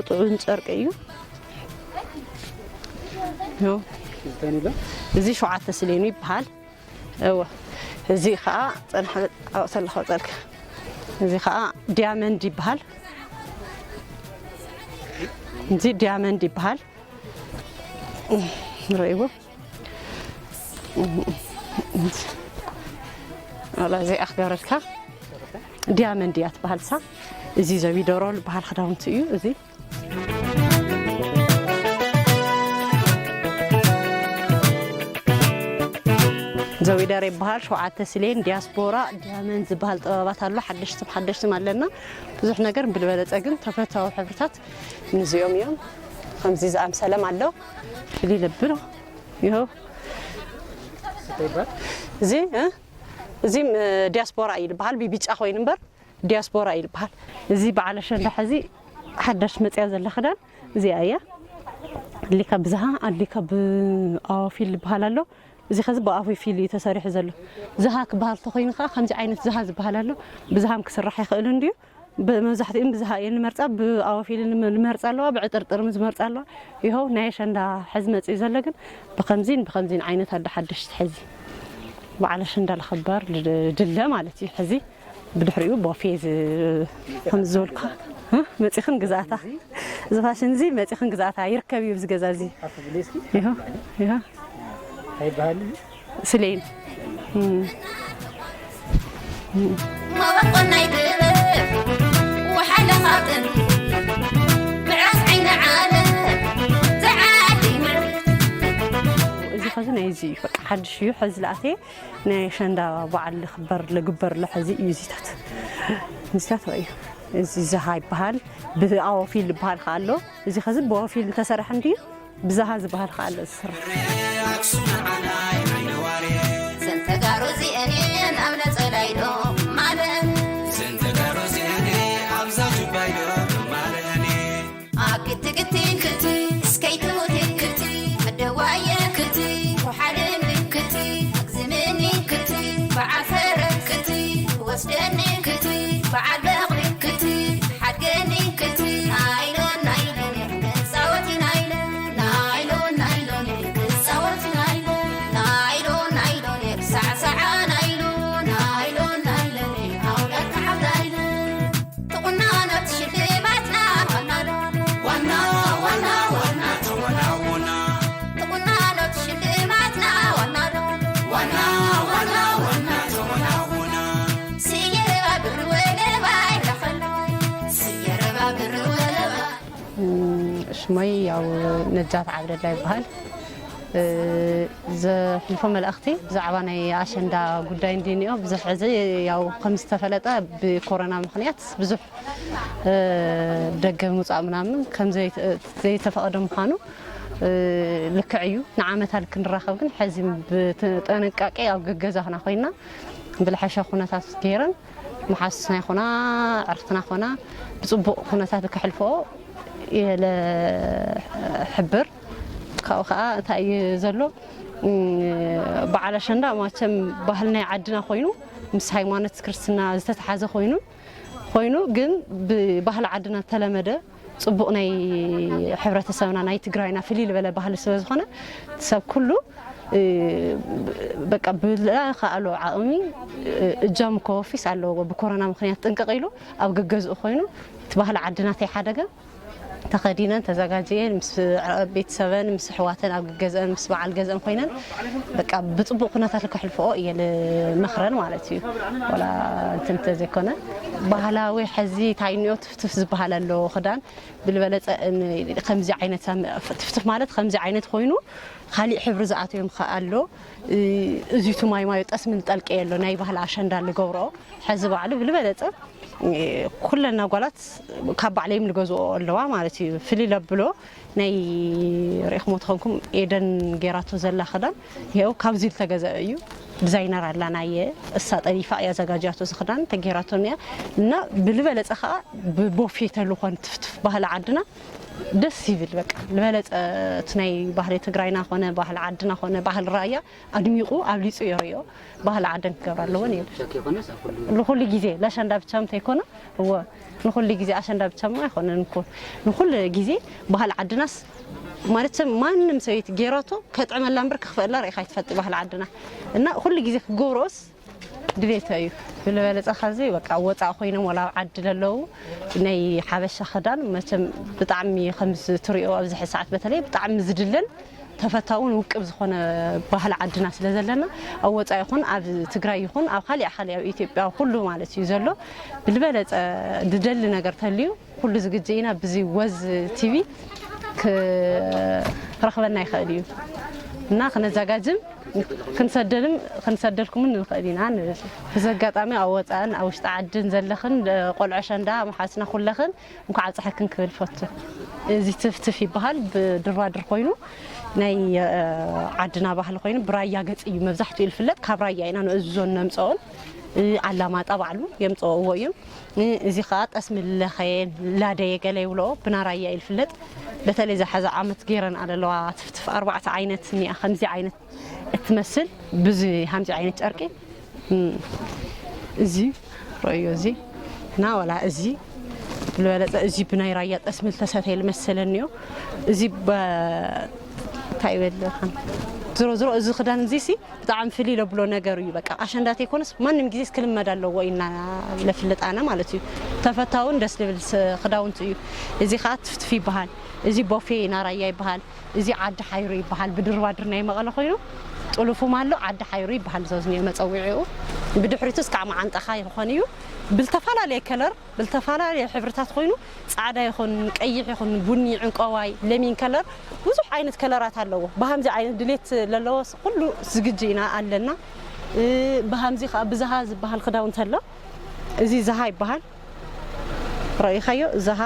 ጥዑም ጨርቂ እዩ። እዚ ሸውዓተ ስሌኑ ይበሃል። እወ፣ እዚ ከዓ ጸንሐ ኣውሰለኸ ጸልክ። እዚ ከዓ ዲያመንድ ይበሃል። እዚ ዲያመንድ ይበሃል። ንርእይዎ። ዋላ እዚኣ ክገብረልካ። ዲያመንድ እያ ትበሃል እሳ። እዚ ዘቢደሮ ዝበሃል ክዳውንቲ እዩ እዚ። ዘዊደር ይበሃል። ሸውዓተ ስሌን ዲያስፖራ ዲያመንድ ዝበሃል ጥበባት ኣሎ። ሓደሽትን ሓደሽትን ኣለና ብዙሕ ነገር። ብልበለፀ ግን ተፈታዊ ሕብርታት ንዚኦም እዮም። ከምዚ ዝኣምሰለም ኣሎ። ፍልይ ለብሎ ይኸው። እዚ እ? እዚ እ፣ ዲያስፖራ እዩ ዝበሃል። ብቢጫ ኮይኑ እምበር ዲያስፖራ እዩ ዝበሃል። እዚ በዓል ኣሸንዳ ሕዚ ሓዳሽ መፅያ ዘላ ክዳን እዚኣ እያ። ኣሊካ ብዝሃ ኣሊካ ብኣዋፊል ዝበሃል ኣሎ። እዚ ከዚ ብኣዋፊል እዩ ተሰሪሑ ዘሎ። ዝሃ ክበሃል ተኮይኑ ከዓ ከምዚ ዓይነት ዝሃ ዝበሃል ኣሎ። ብዝሃም ክስራሕ ይኽእል እንድዩ። ብመብዛሕትኦም ብዝሃ እየን ዝመርፃ፣ ብኣዋፊል ዝመርፃ ኣለዋ፣ ብዕጥርጥርም ዝመርፃ ኣለዋ። ይኸው ናይ ኣሸንዳ ሕዚ መፅኡ ዘሎ ግን ብከምዚን ብከምዚን ዓይነት ኣደ ሓደሽቲ ሕዚ በዓል ኣሸንዳ ለኸባር ድለ ማለት እዩ። ሕዚ ብድሕሪኡ ቦፌ ዝ-፣ ከም ዝበልኩ፣ እ? መፂኽን ግዛእታ። እዚ ፋሽን እዚ መፂኽን ግዛእታ ይርከብ እዩ ኣብዚ ገዛ እዚ። ኣፍ ብሌስኪ ይሆ፣ ይሆ። እንታይ ይበሃል? ስሌን። እም። መበቆል ናይ ጥበብ ወሓለ ካብ ጥንቲ ምዕራፍ ዓይኒ ዓለም ዝዓዲ ምዕርግ። እዚ ኸዚ ናይዚ እዩ፣ በቃ ሓድሽ እዩ። ሕዚ ለኣቴ ናይ ኣሸንዳ በዓል ልኽበር ልግበር ለሐዚ እዩ እዚታት። እዚታት ወይ እዚ ዝሃ ይበሃል፣ ብኣወፊል ልበሃል ከኣ ኣሎ። እዚ ኸዚ ብኣወፊል እንተሰርሐ እንድዩ ብዝሃ ዝበሃል ከኣ ኣሎ ዝስራሕ። እዘን ተጋሩ እዚአን እየን ኣብ ነጸላ ኢዶም ማለን። እዘን ተጋሩ እዚአን ኣብዛ ጁባ ኢዶም ማለን። ኣብ ክቲ ክቲ ክቲ እስከይ ትውቲ ክቲ ኣደዋየ ክቲ ወሓልን ክቲ ኣግዝምኒ ክቲ በዓል ፈረስ ክቲ ወስደኒ ክቲ በዓል በቕሊ ክቲ ሓድገኒ ክቲ ናይሎን ናይሎን ክጻወት ናይሎን ናይሎን ናይሎን ክጻወት ናይሎን ናይሎን ናይሎን ክሳዕሳዓ ናይሎን ናይሎን ናይሎን ኣውዳት ተዓብዳይሎን ትቑናኖ እቲ ሽልማትና ዋና ዶ ዋና ዋና ዋና ተወናውና ትቑናኖ እቲ ሽልማትና ዋና ዶ ዋና ዋና ዋና ተወናውና ስየረባ ብሪ ወለባ ይላኸሎ ስየረባ ብሪ ወለባ እም፣ ሽመይ ያው ነጃት ዓብደላ ይበሃል። እ፣ ዘሕልፎ መልእኽቲ ብዛዕባ ናይ ኣሸንዳ ጉዳይ እንዲኒኦ ብዙሕ ሕዚ ያው ከም ዝተፈለጠ ብኮሮና ምኽንያት ብዙሕ እ፣ ደገ ምውጻእ ምናምን ከም ዘይተ-፣ ዘይተፈቐደ ምዃኑ፣ እ፣ ልክዕ እዩ። ንዓመታ ክንራኸብ ግን ሕዚ ብጥንቃቄ ኣብ ገገዛና ኮይና ብልሐሸ ኩነታት ገይረን መሓዙትና ይኹና ዕርክትና ኮና ብጽቡቕ ኩነታት ከሕልፈኦ እየ ለሕብር። ካብኡ ከኣ እንታይ እዩ ዘሎ፣ እም፣ በዓል ኣሸንዳ ማቸም ባህል ናይ ዓድና ኮይኑ ምስ ሃይማኖት ክርስትና ዝተተሓዘ ኮይኑ ኮይኑ ግን ብባህሊ ዓድና ዝተለመደ ጽቡቕ ናይ ሕብረተሰብና ናይ ትግራይና ፍልይ ዝበለ ባህሊ ስለ ዝኾነ ሰብ ኩሉ እ፣ በቃ ብዝለኣኸኣሎ ዓቕሚ እ፣ እጃሙ ከወፊስ ኣለዎ። ብኮሮና ምኽንያት ጥንቅቕ ኢሉ ኣብ ገገዝኡ ኮይኑ እቲ ባህሊ ዓድና ተይሓደገ ተኸዲነን ተዘጋጅየን ምስ ቤተሰበን ምስ ኣሕዋተን ኣብ ገገዝአን ምስ በዓል ገዝአን ኮይነን በቃ ብጽቡቕ ኩነታት ከሕልፈኦ እየ ልመኽረን ማለት እዩ። ዋላ እንትን እንተዘይኮነ ባህላዊ ሕዚ እንታይ እኒኦ ትፍትፍ ዝበሃል ኣሎ ክዳን ብልበለጸ ን-፣ ከምዚ ዓይነት ኣም-፣ ትፍትፍ ማለት ከምዚ ዓይነት ኮይኑ ካሊእ ሕብሪ ዝኣተዮም ከኣ ኣሎ። እ፣ እዚ እቲ ማይ ማዮ ጠስሚ ንጠልቀዮ ኣሎ ናይ ባህሊ ኣሸንዳ ልገብርኦ ሕዚ ባዕሉ ብልበለጸ እ፣ ኩለን ኣጓላት ካብ ባዕለይም ልገዝኦ ኣለዋ ማለት እዩ። ፍልይ ለብሎ ናይ ርኢኹሞ ተኾንኩም ኤደን ጌራቶ ዘላ ክዳን ይኸው ካብዚ ዝተገዘአ እዩ። ዲዛይነር ኣላ ናየ፣ እሳ ጠሊፋ እያ ኣዘጋጃቶ ዝኽዳን ተጌራቶ እያ። እና ብልበለጸ ከዓ ብቦፌ ተልኾን ትፍትፍ ባህሊ ዓድና ደስ ይብል። በቃ ልበለጸ እቲ ናይ ባህሊ ትግራይና ኾነ ባህሊ ዓድና ኾነ ባህሊ ራያ ኣድሚቑ ኣብሊጹ የርእዮ። ባህሊ ዓደን ክገብራ ኣለወን እየ። ንኹሉ ግዜ ለሸንዳ ብቻ ምተይኮነ፣ እወ፣ ንኹሉ ግዜ ኣሸንዳ ብቻ ማ ኣይኮነን እኮ፣ ንኹሉ ግዜ ባህሊ ዓድናስ ማለት ሰብ ማንም ሰበይቲ ጌራቶ ከጥዕመላ እምበር ክኽፍአላ ርኢኻ ኣይትፈልጥ ባህሊ ዓድና። እና ኩሉ ግዜ ክገብሮስ ድሌተ እዩ። ብልበለጸ ካብዚ በቃ ወፃእ ኮይኖም ወላ ኣብ ዓዲ ለለዉ ናይ ሓበሻ ክዳን መቸም ብጣዕሚ ከምዚ ትሪኦ ኣብዚ ሕዚ ሰዓት በተለይ ብጣዕሚ ዝድለን ተፈታውን ውቅብ ዝኾነ ባህሊ ዓድና ስለ ዘለና ኣብ ወፃኢ ይኹን ኣብ ትግራይ ይኹን ኣብ ካሊእ ካሊእ ኣብ ኢትዮጵያ ኩሉ ማለት እዩ ዘሎ ብልበለፀ ድደሊ ነገር ተልዩ ኩሉ ዝግጅ ኢና ብዚ ወዝ ቲቪ ክረኽበና ይኽእል እዩ እና ክነዘጋጅም ክንሰደልም ክንሰደልኩምን ንኽእል ኢና ንብል። ብዚ ኣጋጣሚ ኣብ ወፃእን ኣብ ውሽጢ ዓድን ዘለኽን ቆልዑ ሸንዳ መሓዝና ኩለኽን እንኳዕ ኣብፀሐክን ክብል ፈቱ። እዚ ትፍትፍ ይበሃል፣ ብድርባድር ኮይኑ ናይ ዓድና ባህሊ ኮይኑ ብራያ ገፅ እዩ መብዛሕትኡ ዝፍለጥ። ካብ ራያ ኢና ንእዝዞን ነምፀኦን። ኣላማጣ ባዕሉ የምፀኦዎ እዮም። እዚ ከዓ ጠስሚ ለኸየን ላደየ ገለ ይብልኦ ብናራያ እዩ ዝፍለጥ። በተለይ ዝሓዚ ዓመት ገይረን ኣለዋ ትፍትፍ ኣርባዕተ ዓይነት እኒኣ ከምዚ ዓይነት እትመስል ብዙ ሃምዚ ዓይነት ጨርቂ እዚ ረእዮ እዚ እና ዋላ እዚ ዝበለፀ እዚ ብናይ ራያ ጠስሚ ዝተሰተየ ዝመሰለኒ እዩ። እዚ እንታይ ይበል ዝሮ ዝሮ እዚ ክዳን እዚ ሲ ብጣዕሚ ፍልይ ለብሎ ነገር እዩ። በቃ ኣሸንዳ ተይኮነስ ማንም ግዜ ክልመድ ኣለዎ ኢና ለፍልጥ ኣነ ማለት እዩ። ተፈታውን ደስ ልብል ክዳውንቲ እዩ። እዚ ከዓ ትፍትፍ ይበሃል። እዚ ቦፌ ናራያ ይበሃል። እዚ ዓዲ ሓይሩ ይበሃል። ብድርባድር ናይ መቐለ ኮይኑ ጥሉፉም ኣሎ ዓዲ ሓይሩ ይበሃል። ዘዝኒኦ መፀዊዒኡ ብድሕሪቱ እስካዕ መዓንጣኻ ይኾን እዩ። ብዝተፈላለየ ከለር ብዝተፈላለየ ሕብርታት ኮይኑ ፃዕዳ ይኹን ቀይሕ ይኹን ቡኒ ዕንቀዋይ ለሚን ከለር ብዙሕ ዓይነት ከለራት ኣለዎ። ብሃምዚ ዓይነት ድሌት ለለዎ ኩሉ ዝግጅ ኢና ኣለና። ብሃምዚ ከዓ ብዝሃ ዝበሃል ክዳውንቲ ኣሎ። እዚ ዝሃ ይበሃል። ረኢኻዮ ዝሃ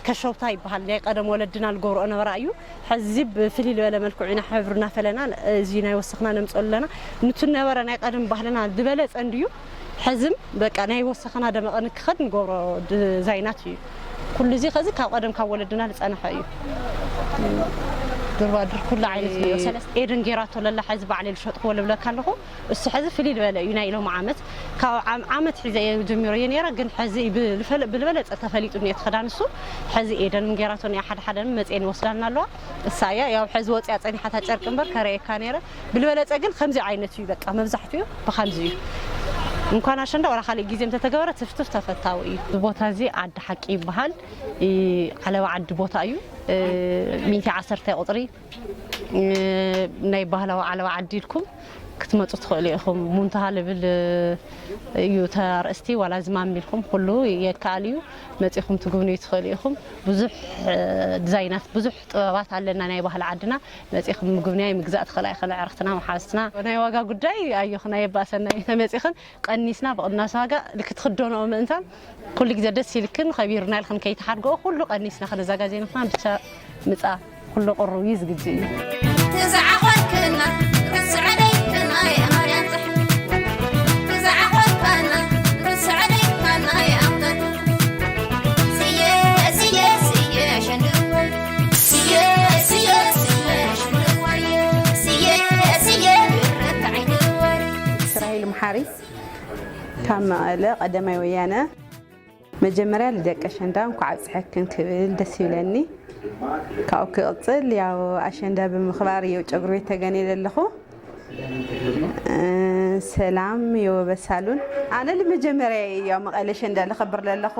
ከሸውታ ይበሃል። ናይ ቀደም ወለድና ዝገብርኦ ነበራ እዩ። ሕዚ ብፍልይ ዝበለ መልክዑ ኢና ሕብሪ እናፈለና እዚ ናይ ወሰኽና ነምፅኦ ኣለና። ንቲ ነበረ ናይ ቀደም ባህልና ዝበለፀ እንድዩ። ሕዝም በቃ ናይ ወሰኽና ደመቐ ንክኸድ ንገብሮ ዲዛይናት እዩ። ኩሉ እዚ ከዚ ካብ ቀደም ካብ ወለድና ዝፀነሐ እዩ። ድርባድር ኩሉ ዓይነት እዩ። ሰለስተ ኤደን ጌራቶ ለላ ሕዚ ባዕለይ ዝሸጥክዎ ልብለካ ኣለኹ። እሱ ሕዚ ፍልይ ዝበለ እዩ ናይ ሎም ዓመት። ካብ ዓም- ዓመት ሒዘ እየ ጀሚሮ እየ ነይረ፣ ግን ሕዚ ብልፈለ- ብልበለፀ ተፈሊጡ እኒኦ እቲ ክዳን እሱ። ሕዚ ኤደን ጌራቶ እኒኣ ሓደ ሓደ መፅኤን ይወስዳልና ኣለዋ። እሳ እያ ያው ሕዚ ወፅያ ፀኒሓታ ጨርቂ እምበር ከረየካ ነይረ። ብልበለፀ ግን ከምዚ ዓይነት እዩ በቃ መብዛሕትኡ ብከምዚ እዩ። እንኳን ኣሸንዳ ወላ ካልእ ግዜ እንተተገበረ ትፍትፍ ተፈታዊ እዩ። እዚ ቦታ እዚ ዓዲ ሓቂ ይበሃል። ኢ- ዓለባ ዓዲ ቦታ እዩ። እ፣ ሚእቲ ዓሰርተ ቁፅሪ እ፣ ናይ ባህላዊ ዓለባ ዓዲ ኢልኩም ክትመፁ ትኽእሉ ኢኹም። ሙንታሃ ልብል እዩ ተርእስቲ ዋላ ዝማም ኢልኩም ኩሉ የከኣል እዩ። መፂኹም ትጉብንዩ ትኽእሉ ኢኹም። ብዙሕ እ፣ ዲዛይናት ብዙሕ ጥበባት ኣለና ናይ ባህሊ ዓድና። መፂኹም ምግብንያ ምግዛእ ትኽእላ ኢኸን ኣዕርኽትና መሓዝትና። ናይ ዋጋ ጉዳይ ኣዮኽና የባእሰና እዩ። ተመፂኽን ቀኒስና ብቕናስ ዋጋ ልክትኽደንኦ ምእንታን ኩሉ ግዜ ደስ ኢልክን ኸቢርና ኢልክን ከይተሓድገኦ ኩሉ ቀኒስና ከነዘጋጀይንኽና ብቻ ምፃ ኩሉ ቅሩብ እዩ ዝግጅ እዩ። ትዝዓኾልክና ርስዐለይክና የማርያም ጥሕ ትዝዓኾልካና ርስዐለይካና የኣምጠት ስየ ስየ ስየ ሸንድወ ስየ ስየ ስየ ሸንድወየ ስየ ስየ ረተዓይንወ ስራይል መሓሪ ካብ መቐለ ቀደማይ ወያነ። መጀመርያ ልደቂ ኣሸንዳ እንኳዕ ኣብፅሐክን ክብል ደስ ይብለኒ። ካብኡ ክቕፅል ያው ኣሸንዳ ብምኽባር የው ጨጉሪ ቤት ተገንየ ዘለኹ። እ፣ ሰላም የወበሳሉን። ኣነ ልመጀመርያ እዩ ያው መቐለ ኣሸንዳ ልኸብር ለለኹ።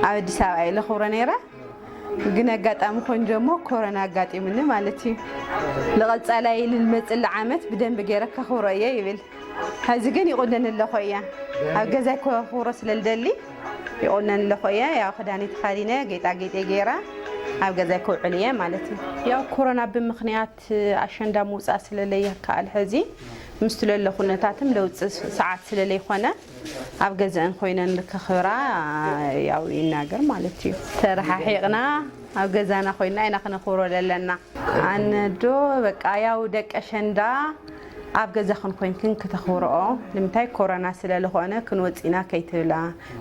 ኣብ ኣዲስ ኣበባ እየ ለኽብሮ ነይረ። ግን ኣጋጣሚ ኮይኑ ደሞ ኮሮና ኣጋጢሙኒ ማለት እዩ። ልቐፃላይ ልመፅሊ ዓመት ብደንቢ ገይረ ከኽብሮ እየ ይብል። ሕዚ ግን ይቑነን ኣለኹ እያ። ኣብ ገዛይ ከኽብሮ ስለ ልደሊ ይቑነን ኣለኹ እያ። ያው ክዳነይ ተኻዲነ፣ ጌጣጌጠይ ገይራ ኣብ ገዛይ ክውዕል እየ ማለት እዩ። ያው ኮሮና ብምኽንያት ኣሸንዳ ምውፃእ ስለ ለይከኣል ሕዚ፣ ምስቲ ለሎ ኩነታትም ለውፂ ሰዓት ስለ ለይኮነ፣ ኣብ ገዛእን ኮይነን ልከኽብራ ያው ይናገር ማለት እዩ። ተረሓሒቕና ኣብ ገዛና ኮይንና ኢና ክነኽብሮ ለለና። ኣነ ዶ በቃ ያው ደቂ ኣሸንዳ ኣብ ገዛኽን ኮይንክን ክተኽብረኦ ንምንታይ ኮሮና ስለልኾነ ክንወፅእና ከይትብላ።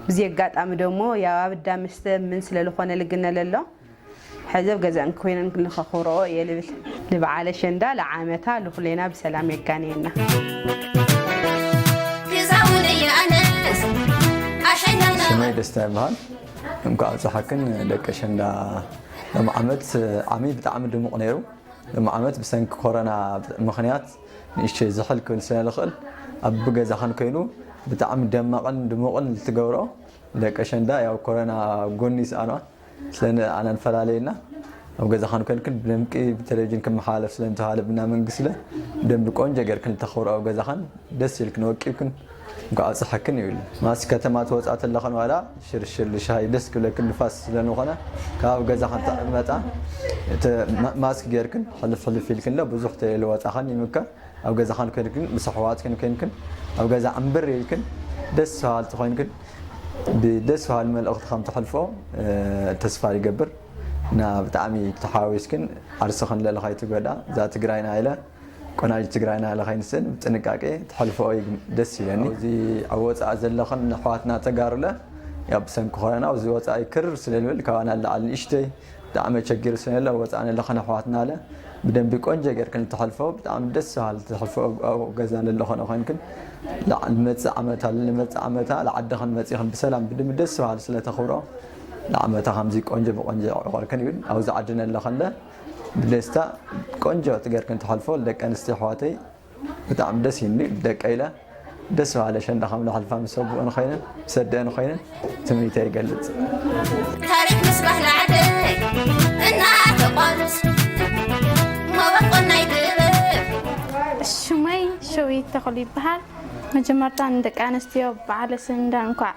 ብዚ ኣጋጣሚ ደሞ ያው ኣብ እዳ መስተ ምን ስለልኾነ ልግነ ለሎ ሕዚ ኣብ ገዛን ኮይነን ንኸኽብረኦ እየ ልብል። ንበዓል ኣሸንዳ ለዓመታ ልኹሌና ብሰላም የጋንየና። ስመይ ደስታ ይበሃል። እንኳዕ ኣብፀሓክን ደቂ ኣሸንዳ። ሎም ዓመት ዓሚ ብጣዕሚ ድሙቕ ነይሩ። ሎም ዓመት ብሰንኪ ኮረና ምኽንያት ንእሽተይ ዝሕል ክብል ስለልኽእል ኣብ ገዛኸን ኮይኑ ብጣዕሚ ደማቕን ድሙቕን ልትገብሮ ደቂ ኣሸንዳ ያው ኮረና ጎኒ ይስኣኗ ስለንኣና ንፈላለየና ኣብ ገዛኻን ኮይንክን ብደምቂ ብቴሌቪዥን ክመሓላለፍ ስለንተባሃለ ብና መንግስቲ ስለ ብደንቢ ቆንጆ ጌርክን ልተኽብሮ ኣብ ገዛኻን ደስ ኢልክን ወቂብክን እንኳዕ ኣብፀሐክን ይብል። ማስ ከተማ ትወፃ ተለኸን ዋላ ሽርሽር ልሻሂ ደስ ክብለክን ንፋስ ስለንኾነ ካብ ገዛኻን ተቐመጣ እቲ ማ- ማስክ ጌርክን ሕልፍ ሕልፍ ኢልክን ለ ብዙሕ ተለወፃኻን ይምከር ኣብ ገዛኻን ኮይንክን ምስ ኣሕዋትክን ኮይንክን ኣብ ገዛ ዕምብር ኢልክን ደስ በሃልቲ ኮይንክን ብደስ በሃሊ መልእኽቲ ከም ተሕልፎ ተስፋ ይገብር እና ብጣዕሚ ተሓዋዊስክን ዓርስኽን ለለ ከይትጎዳ እዛ ትግራይና ኢለ ቆናጅ ትግራይና ኢለ ከይንስእን ብጥንቃቄ ተሕልፎ ደስ ይለኒ። እዚ ኣብ ወፃኢ ዘለኽን ኣሕዋትና ተጋሩለ ያው ብሰንኪ ኮረና ኣብዚ ወፃኢ ክር ስለልብል ካባና ላዓል ንእሽተይ ብጣዕሚ ኣቸጊሩ ስለለ ወፃእን ኣለኸን ኣሕዋትና ኣለ ብደንቢ ቆንጆ ጌርክን ተሕልፎ ብጣዕሚ ደስ በሃሊ ተሕልፎ ኣብ ገዛ ለለኸነ ኮይንክን ላዕ- ንመፅእ ዓመታ ንመፅእ ዓመታ ለዓድኸን መፂኽን ብሰላም ብድሚ ደስ በሃሊ ስለተኽብሮ ንዓመታ ከምዚ ቆንጆ ብቆንጆ የዕቆርክን ይብል ኣብዚ ዓዲ ነለኸለ ብደስታ ቆንጆ ትገርክን ተሕልፎ ደቂ ኣንስትዮ ኣሕዋተይ ብጣዕሚ ደስ ይኒ ደቀ ኢለ ደስ በሃለ ሸንዳ ከም ለሕልፋ ምስ ኣቦአን ኮይነን ምስ ኣደአን ኮይነን ትምኒተ ይገልፅ። ታሪክ ምስ ባህሊ ዓደይ እናተቋርስ መበቆናይ ጥበብ ሽመይ ሸዊት ተኽሉ ይበሃል። መጀመርታ ንደቂ ኣንስትዮ በዓል ኣሸንዳ እንኳዕ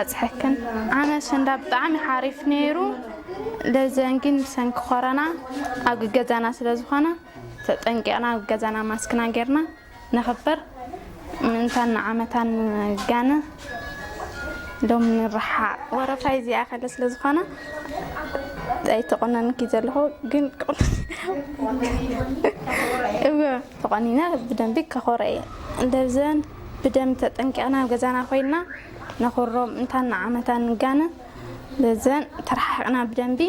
ኣብፀሐክን። ኣነ ኣሸንዳ ብጣዕሚ ሓሪፍ ነይሩ። ለዘን ግን ብሰንኪ ኮረና ኣብ ገዛና ስለዝኾነ ተጠንቂቕና ኣብ ገዛና ማስክና ጌርና ነኽብር። ምእንታን ንዓመታን ጋነ ሎም ንረሓቕ ወረፋይ እዚኣ ከለ ስለዝኾነ ኣይተቆነንኪ ዘለኹ ግን እወ ተቆኒነ ብደንቢ ከኾረ እየ። እንደብዘን ብደንብ ተጠንቂቕና ኣብ ገዛና ኮይንና ነኹሮም እንታን ንዓመታን ንጋነ ለዘን ተረሓሒቕና ብደንቢ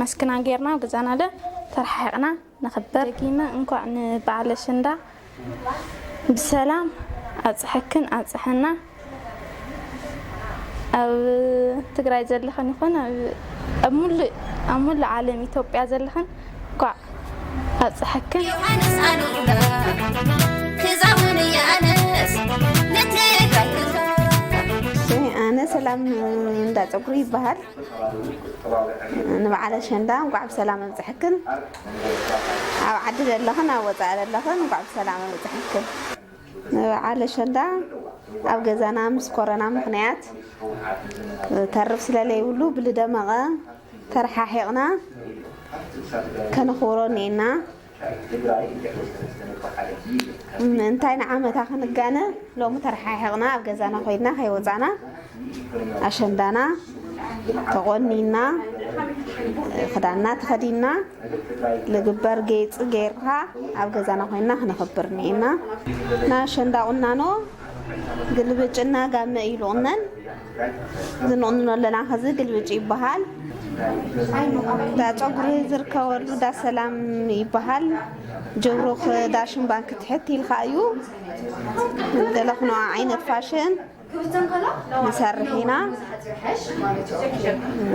መስክና ጌርና ኣብ ገዛና ለ ተረሓሒቕና ነኽብር። ደጊመ እንኳዕ ንበዓል ኣሸንዳ ብሰላም ኣብፀሐክን ኣብፀሐና። ኣብ ትግራይ ዘለኽን ይኹን ኣብ- ኣብ ሙሉእ ኣብ ሙሉእ ዓለም ኢትዮጵያ ዘለኽን እንኳዕ ኣብፀሐክን። ዮሃንስ ኣሉላ ክዛውን ያነስ ንትግራይ ክዛ ኣነ ሰላም እንዳ ፀጉሪ ይበሃል። ንበዓል ኣሸንዳ እንኳዕ ብሰላም ኣብፀሐክን። ኣብ ዓዲ ዘለኽን ኣብ ወፃኢ ዘለኽን እንኳዕ ብሰላም ኣብፀሐክን። ንበዓል ኣሸንዳ ኣብ ገዛና ምስ ኮረና ምኽንያት ተርፍ ስለለይብሉ ብልደመቐ ተረሓሒቕና ከነኽብሮ እኒኤና። ምእንታይ ንዓመታ ክንጋነ ሎሚ ተረሓሒቕና ኣብ ገዛና ኮይንና ከይወፃና ኣሸንዳና ተቖኒና ክዳንና ተኸዲንና ልግበር ጌፂ ጌርካ ኣብ ገዛና ኮይንና ክነኽብር እኒኤና። ንኣሸንዳ ቁናኖ ግልብጭና ጋመ እዩ ዝቑነን። ዝንቑንኖ ኣለና ከዚ ግልብጭ ይበሃል። ዳ ፀጉሪ ዝርከበሉ ዳ ሰላም ይበሃል። ጅብሩኽ ዳሽን ባንክ ትሕት ኢልካ እዩ። ደለኽኖ ዓይነት ፋሽን ንሰርሕ ኢና።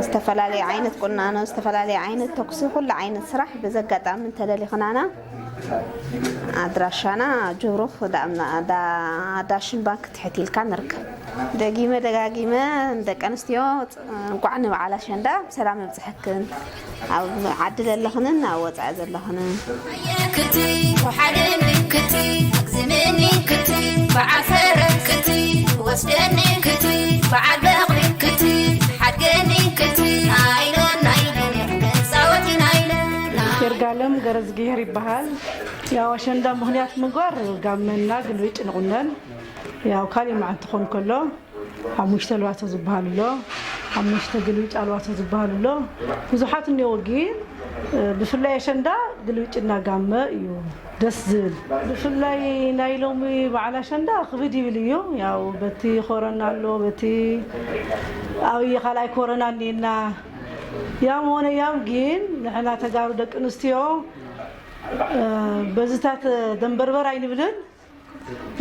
ዝተፈላለዩ ዓይነት ቁናኖ፣ ዝተፈላለዩ ዓይነት ተኩሲ፣ ኩሉ ዓይነት ስራሕ በዚ ኣጋጣሚ እንተደሊኽናና ኣድራሻና ጅብሩኽ ዳ- ዳ- ዳሽን ባንክ ትሕት ኢልካ ንርከብ። ደጊመ ደጋጊመ ንደቂ ኣንስትዮ እንቋዕ ንበዓል ኣሸንዳ ብሰላም ኣብፀሐክን ኣብ ዓዲ ዘለኽንን ኣብ ወፃኢ ዘለኽንን። ክቲ ወሓደኒ ክቲ ኣግዝምኒ ክቲ በዓል ፈረስ ክቲ ወስደኒ ክቲ በዓል በቕሊ ክቲ ሓድገኒ ክቲ ናይሎን ናይሎን ተፃወቲና ኢሎን ይርጋለም ገረዝግሄር ይበሃል። ያው ኣሸንዳ ምኽንያት ምግባር ጋመና ግልብጭ ንቑነን። ያው ካሊእ መዓልቲ ክኾን ከሎ ሓሙሽተ ኣልባሶ ዝበሃል ኣሎ፣ ሓሙሽተ ግልብጭ ኣልባሶ ዝበሃል ኣሎ። ብዙሓት እኒኦ ግን ብፍላይ ኣሸንዳ ግልብጭና ጋመ እዩ ደስ ዝብል። ብፍላይ ናይ ሎሚ በዓል ኣሸንዳ ክብድ ይብል እዩ። ያው በቲ ኮረና ኣሎ፣ በቲ ኣብይ ካልኣይ ኮረና እኒና። ያም ሆነ ያም ግን ንሕና ተጋሩ ደቂ ኣንስትዮ በዝታት ደንበርበር ኣይንብልን።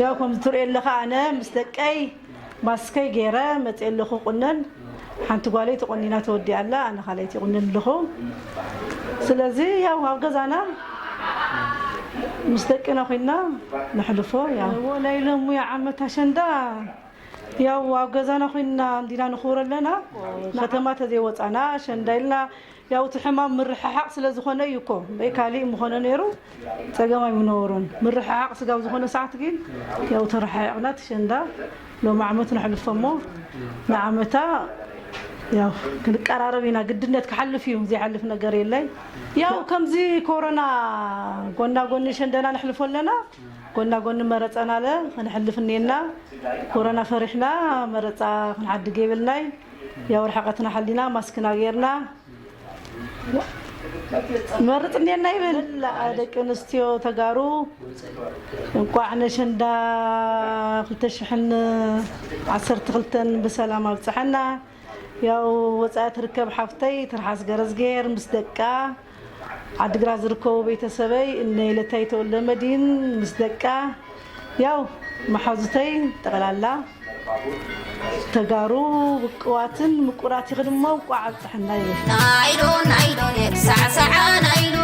ያው ከም ትርእዮ ኣለኻ ኣነ ምስ ደቀይ ማስከይ ገይረ መፅእ ኣለኹ። ቁነን ሓንቲ ጓለይ ተቆኒና ተወዲኣ ኣላ፣ ኣነ ካልኣይቲ ይቁነን ኣለኹ። ስለዚ ያው ኣብ ገዛና ምስ ደቅና ኮይና ንሕልፎ። ያው ናይ ሎሚ ዓመት ኣሸንዳ ያው ኣብ ገዛና ኮይና እንዲና ንኽብሮ ኣለና። ከተማ ተዘይወፃና ኣሸንዳ ኢልና ያው እቲ ሕማም ምርሕሓቕ ስለ ዝኾነ እዩ እኮ። በይ ካሊእ ምኾነ ነይሩ ፀገም ኣይምነበሮን። ምርሕሓቕ ስጋብ ዝኾነ ሰዓት ግን ያው ተረሓሒቕና ተሸንዳ ሎም ዓመት ነሕልፎ እሞ ንዓመታ ያው ክንቀራረብ ኢና። ግድነት ክሓልፍ እዩ፣ ዘይሓልፍ ነገር የለይ። ያው ከምዚ ኮሮና ጎና ጎኒ ሸንደና ነሕልፎ ኣለና፣ ጎና ጎኒ መረፀና ለ ክንሕልፍ እኔና። ኮሮና ፈሪሕና መረፃ ክንዓድግ የብልናይ። ያው ርሕቐትና ሓሊና ማስክና ጌርና ንመርፅ እኔና ይብል። ደቂ ኣንስትዮ ተጋሩ እንቋዕ ነሸንዳ ክልተ ሽሕን ዓሰርተ ክልተን ብሰላም ኣብፀሐና። ያው ወፃኢ ትርከብ ሓፍተይ ትርሓስ ገረዝጌር ምስ ደቃ ዓድግራት ዝርከቡ ቤተሰበይ እነ የለታይ ተወልደ መድህን ምስ ደቃ ያው መሓዙተይ ጠቕላላ ተጋሩ ውቅባትን ምቁራት ይኽድሞ እንቋዕ ኣብፀሐና ይብል። ናይሎ ናይሎ የሳዕሳዓ ናይሎ